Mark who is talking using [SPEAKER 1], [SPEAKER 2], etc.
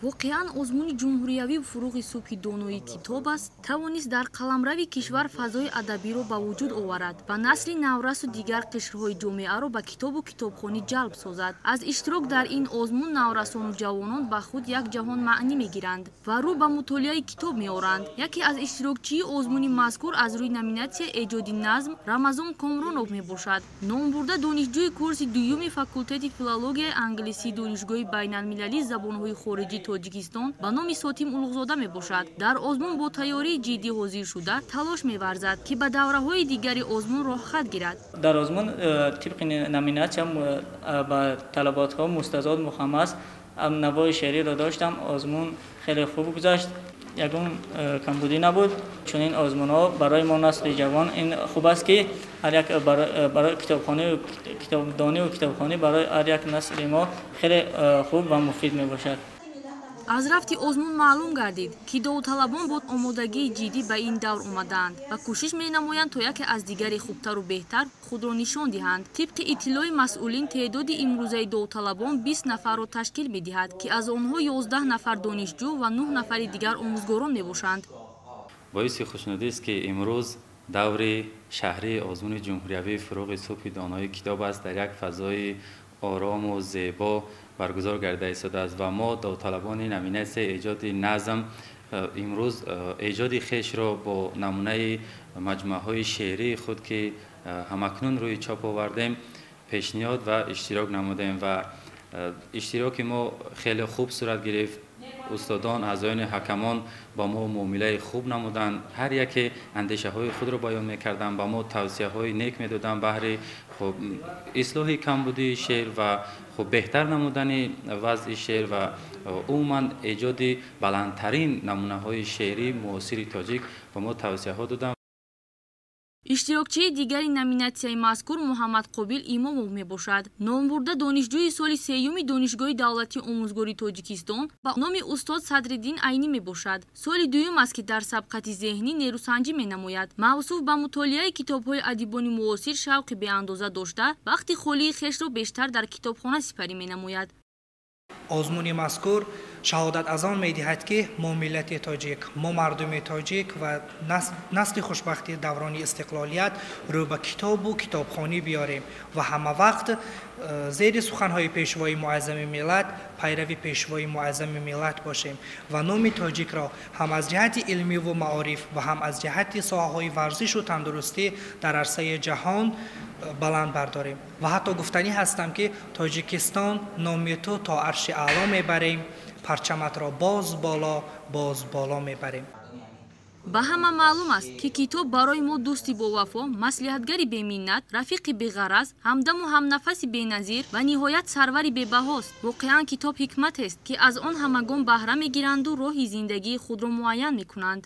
[SPEAKER 1] Воқеан, озмуни ҷумҳуриявии «Фурӯғи субҳи донои китоб аст» тавонист дар қаламрави кишвар фазои адабиро ба вуҷуд оварад ва насли наврасу дигар қишрҳои ҷомеаро ба китобу китобхонӣ ҷалб созад. Аз иштирок дар ин озмун наврасону ҷавонон ба худ як ҷаҳон маънӣ мегиранд ва рӯ ба мутолиаи китоб меоранд. Яке аз иштирокчии озмуни мазкур аз рӯи номинатсия «Эҷоди назм» Рамазон Комронов мебошад. Номбурда донишҷӯи курси дуюми факултети филологияи англисии Донишгоҳи байналмилалии забонҳои хориҷии Тоҷикистон ба номи Сотим Улуғзода мебошад. Дар озмун бо тайёрии ҷиддӣ ҳозир шуда, талош меварзад, ки ба давраҳои дигари озмун роҳхат гирад.
[SPEAKER 2] Дар озмун тибқи номинатсия ба талаботҳо мустазод мухаммас навои шеъриро доштам. Озмун хеле хуб гузашт, ягон камбудӣ набуд. Чунин озмунҳо барои мо, насли ҷавон, ин хуб аст, ки ҳар як барои китобхонию китобдонию китобхонӣ барои ҳар як насли мо хеле хуб ва муфид мебошад.
[SPEAKER 1] Аз рафти озмун маълум гардид, ки довталабон бо омодагии ҷиддӣ ба ин давр омадаанд ва кӯшиш менамоянд, то яке аз дигаре хубтару беҳтар худро нишон диҳанд. Тибқи иттилои масъулин, теъдоди имрӯзаи довталабон 20 нафарро ташкил медиҳад, ки аз онҳо 11 нафар донишҷӯ ва 9 нафари дигар омӯзгорон мебошанд.
[SPEAKER 3] Боиси хушнудист, ки имрӯз даври шаҳрии озмуни ҷумҳуриявии «Фурӯғи субҳи донои китоб аст» дар як фазои орому зебо баргузор гардида истодааст ва мо, довталабони номинатсияи эҷоди назм, имрӯз эҷоди хешро бо намунаи маҷмӯаҳои шеърии худ, ки ҳамакнун рӯи чоп овардем, пешниҳод ва иштирок намудем ва иштироки мо хеле хуб сурат гирифт. Устодон, аъзоёни ҳакамон ба мо муомилаи хуб намуданд, ҳар яке андешаҳои худро баён мекарданд, ба мо тавсияҳои нек медоданд баҳри хуб ислоҳи камбудии шеър ва хуб беҳтар намудани вазъи шеър ва умуман эҷоди баландтарин намунаҳои шеърии муосири тоҷик ба мо тавсияҳо доданд.
[SPEAKER 1] Иштирокчии дигари номинатсияи мазкур Муҳаммадқобил Имомов мебошад. Номбурда донишҷӯи соли сеюми Донишгоҳи давлатии омӯзгории Тоҷикистон ба номи устод Садриддин Айнӣ мебошад. Соли дуюм аст, ки дар сабқати зеҳнӣ нерӯсанҷӣ менамояд. Мавсуф ба мутолиаи китобҳои адибони муосир шавқи беандоза дошта, вақти холии хешро бештар дар китобхона сипарӣ менамояд.
[SPEAKER 4] Озмуни мазкур шаҳодат аз он медиҳад, ки мо, миллати тоҷик, мо, мардуми тоҷик ва насли хушбахти даврони истиқлолият, рӯ ба китобу китобхонӣ биёрем ва ҳама вақт зери суханҳои Пешвои муаззами миллат, пайрави Пешвои муаззами миллат бошем ва номи тоҷикро ҳам аз ҷиҳати илмиву маориф ва ҳам аз ҷиҳати соҳаҳои варзишу тандурустӣ дар арсаи ҷаҳон баланд бардорем. Ва ҳатто гуфтанӣ ҳастам, ки Тоҷикистон, номи ту то арши аъло мебарем, парчаматро боз боло, боз боло мебарем.
[SPEAKER 1] Ба ҳама маълум аст, ки китоб барои мо дӯсти бовафо, маслиҳатгари беминнат, рафиқи беғараз, ҳамдаму ҳамнафаси беназир ва ниҳоят сарвари бебаҳост. Воқеан, китоб ҳикматест, ки аз он ҳамагон баҳра мегиранду роҳи зиндагии худро муайян мекунанд.